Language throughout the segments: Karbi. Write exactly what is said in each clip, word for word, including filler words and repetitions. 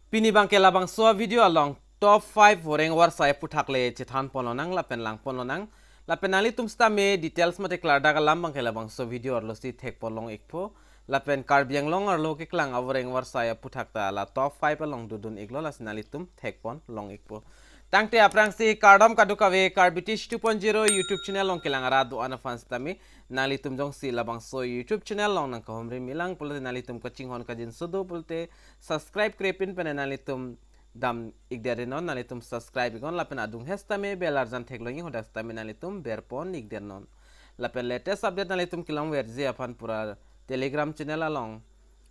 Pini abangke labangso video along top five voreng varsai aphuthak le chethan ponlonang lapen lang ponlonang. Lapen nanglitum sitame details mate klardak alam abangke labangso video arlosi thek ponlong ikpo. Lapen Karbi Anglong arlo keklang avoreng varsai aphuthak ta la top five along dodun iklo, lasi nanglitum thek ponlong ikpo. Tangte aphrangsi kardom kadokave, Karbi Tish two point zero YouTube channel along kelang arat do-an aphan sitame nanglitum jongsi labangso YouTube channel along nangkahumri milang pulote, nanglitum kachinghon kajinso do pulote subscribe krepin pen nanglitum dam ikdetnon, nanglitum subscribe iknon lapen adung he sitame bell arjan theklong iknon, hadak sitame nanglitum ber pon ikdetnon. Lapen latest update nanglitum kelongverji aphan pura Telegram channel along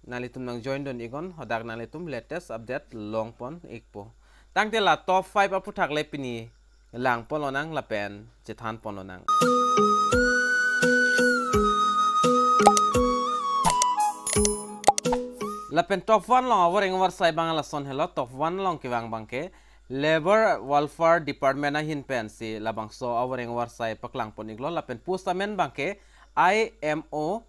nanglitum nang join dun iknon, hadak nanglitum latest update long pon ikpo. Tangte la top five aphuthak le pini lang ponlonang lapen chethan ponlonang. Lapen top one along avoreng varsai abang lason helo, top one along kevang abangke Labour Welfare Department ahin pensi labangso avoreng varsai paklang pon iklo, lapen post amen abangke I M O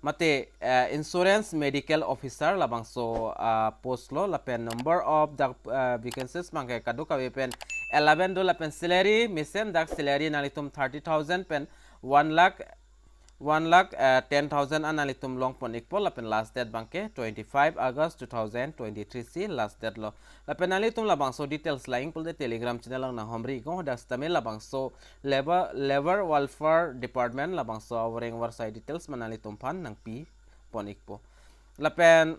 mate, eh, Insurance Medical Officer labangso, ah, post lo, lapen number of the, eh, vacancies abangke kadokave pen eleven do, lapen salary mesen dak salary nanglitum thirty thousand pen one lakh, one lakh, eh, ten thousand an nanglitum long pon ikpo, lapen last date abangke twenty-five August two thousand twenty-three si last date lo. Lapen nanglitum labangso details lang pulote Telegram channel along nanghumri iknon, hadak sitame labangso Labour, Labour Welfare Department labangso avoreng varsai details ma nanglitum aphan nangpi pon ikpo. Lapen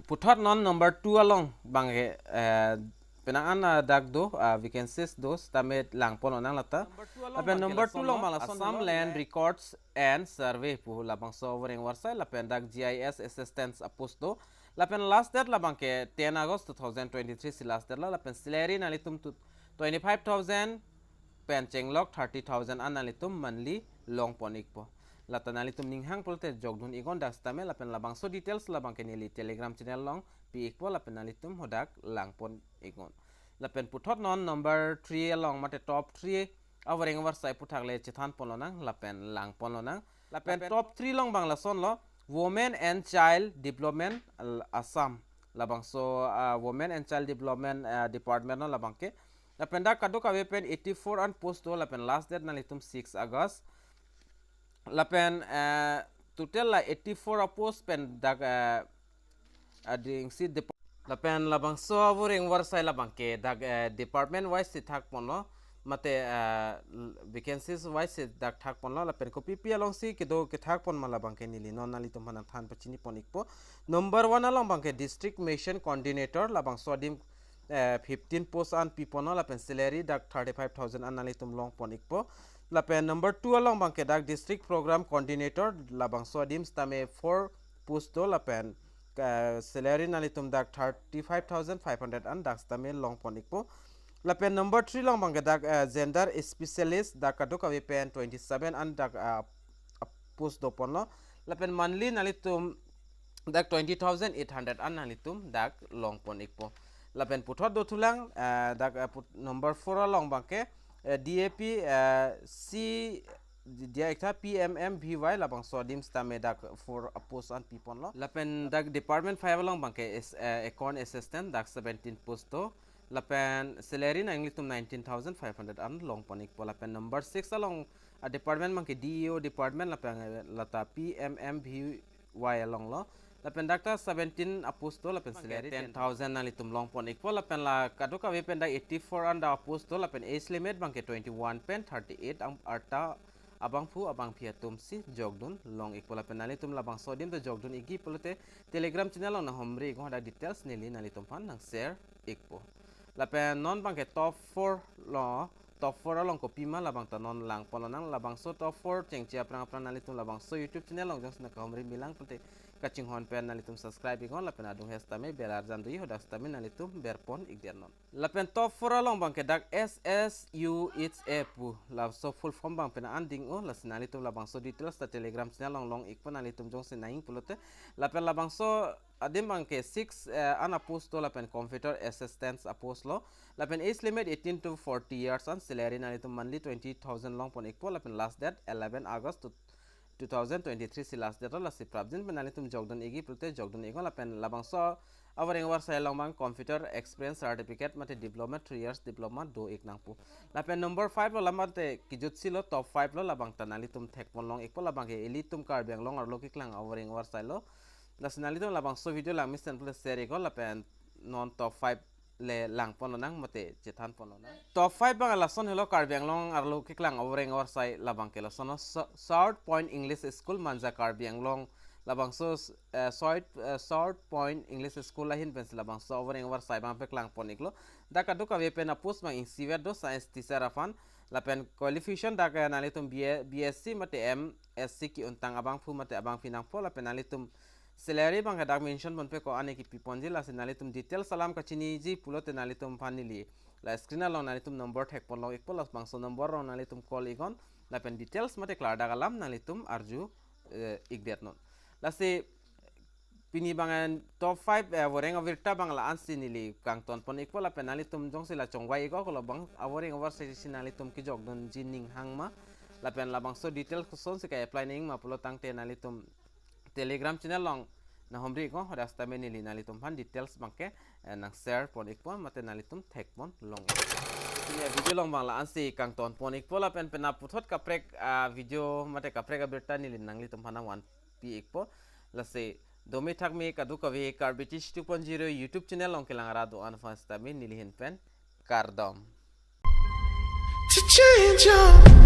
puthot non number two along abangke, eh, penang an, ah, dak do, ah, vacancies do sitame lang ponlonang lata. Lapen number two along abang lason Assam Land Records and Survey pu labangso avoreng varsai, lapen dak G I S assistance apost do. Lapen last date labangke ten August two thousand twenty-three si last date lo, lapen salary nanglitum tu twenty-five thousand pen chenglok thirty thousand an nanglitum monthly long pon ikpo. Lata nanglitum ning hang pulote jokdun iknon dak sitame, lapen labangso details labangke neli Telegram channel along pi ikpo, lapen nanglitum hadak lang pon iknon. Lapen puthot non number three along mate top three avoreng varsai aphuthak le chethan ponlonang lapen lang ponlonang. Lapen top three along abang lason lo, Women and Child Development, al-, Assam. Labangso, ah, Women and Child Development, ah, Department lo labangke. Lapen dak kadokave pen eighty-four an post do, lapen last date nanglitum six August. Lapen, eh, total la eighty-four apost pen dak, eh, adingsi dep-, lapen labangso avoreng varsai labangke dak, eh, department wise si thak ponlo, mate, eh, l-, vacancies wise si dak thak ponlo, lapen kopipi alongsi kedo kethak pon ma labangke neli non nanglitum aphan nangthan pachini pon ikpo. Number one along abangke District Mission Coordinator, labangso adim, eh, fifteen post an pi ponlo, lapen salary dak thirty-five thousand an nanglitum long pon ikpo. Lapen number two along abangke dak District Program Coordinator, labangso adim sitame four post do, lapen, eh, salary nanglitum dak thirty-five thousand five hundred an dak sitame long pon ikpo. Lapen number three along abangke dak, eh, Gender Specialist, dak kadokave pen twenty-seven an dak, ah, ah, post do ponlo. Lapen monthly nanglitum dak twenty thousand eight hundred an nanglitum dak long pon ikpo. Lapen puthot dothulang, eh, dak, eh, put-, number four along abangke, eh, D A P, eh, C, di-, diya ik tha P M M V Y, labangso adim sitame dak four apost an pi ponlo. Lapen dak department five along abangke is, eh, Account Assistant, dak seventeen post do. Lapen salary nanglitum nineteen thousand five hundred an long pon ikpo. Lapen number six along adepartment abangke D E O department, lapen, eh, lata P M M V Y along lo. Lapen dak ta seventeen apost do, lapen salary ten thousand nanglitum long pon ikpo. Lapen la kadokave pen dak eighty-four an dak apost do, lapen age limit abangke twenty-one pen thirty-eight ang arta abangphu abangphi atumsi jokdun long ikpo. Lapen nanglitum labangso adim ta jokdun ikji pulote Telegram channel along nanghumri iknon, hadak details neli nanglitum aphan nang share ikpo. Lapen non abangke top four lo, top four along kopima labang ta non lang ponlonang. Labangso top four chengche aphrang aphrang nanglitum labangso YouTube channel along jongsi nangkahumri milang pulote kachinghon pen nanglitum subscribe iknon, lapen adung he sitame bell arjan doji, hadak sitame nanglitum ber pon ikdetnon. Lapen top four along abangke dak S S U H A pu, laso full form abang pen an ding o, lasi nanglitum labangso details ta Telegram channel along long ikpo, nanglitum jongsi nang-ing pulote. Lapen labangso adim abangke six, eh, an apost do, lapen Computer Assistant apost lo. Lapen age limit eighteen to forty years an, salary nanglitum monthly twenty thousand long pon ikpo, lapen last date eleven August two thousand twenty-three si last date lo, lasi prapjin pen nanglitum jokdun ikji pulote jokdun iknon. Lapen labangso avoreng avarsai along abang computer experience certificate mate diploma, three years diploma do-ik nangpo. Lapen number five lo, la mate kejutsi lo, top five lo, labang ta nanglitum thekpon long-ikpo, labang ke ilitum Karbi Anglong arlo keklang avoreng avarsai lo. Lasi nanglitum labangso video langmesen pule share-iknon, lapen non top five le langpon lonang mate chethanpon lonang. Top five abang lason helo, Karbi Anglong arlo keklang avoreng avarsai labang ke lason, so, South Point English School, Manja, Karbi Anglong. Labangso, eh, South, eh, South Point English School ahin pensi labangso avoreng avarsai abang paklangpon-iklo. Dak kadokave pen apost abang ingsivet do, science teacher aphan. Lapen qualification dak, eh, nanglitum B A, B S C mate M S C ke-untang abangphu mate abangpi nangpo. Lapen nanglitum salary abang ke dak mention ponpe, ko-an ke kipiponji, lasi nanglitum details alam kachiniji pulote nanglitum aphan neli la screen along nanglitum number thekpon long-ikpo, labangso number along nanglitum call-iknon, lapen details mate klardak alam nanglitum arju, eh, ikdetnon. Lasi pini abang top five, eh, avoreng abirta abang la-ansi neli kangtonpon-ikpo, lapen nanglitum jongsi la chongvai-ik, ko labang avoreng avarsai si nanglitum kejokdunji ning hang ma, lapen labangso details kosonsi ka-apply nangji ma pulo tangte nanglitum Telegram channel along nanghumri-iknon, hadak sitame neli nanglitum aphan details abang ke, eh, nang share pon-ikpo mate nanglitum thekpon long-ik. Pini avideo along abang la-ansi kangtonpon-ikpo, lapen penap puthot kaprek avideo mate kaprek abirta neli nanglitum aphan nangvanpi-ikpo. Lasi dome thakme kadokave Karbi Teach two point zero YouTube channel along kelang arat do-an aphan sitame neli ahin pen kardom. To change your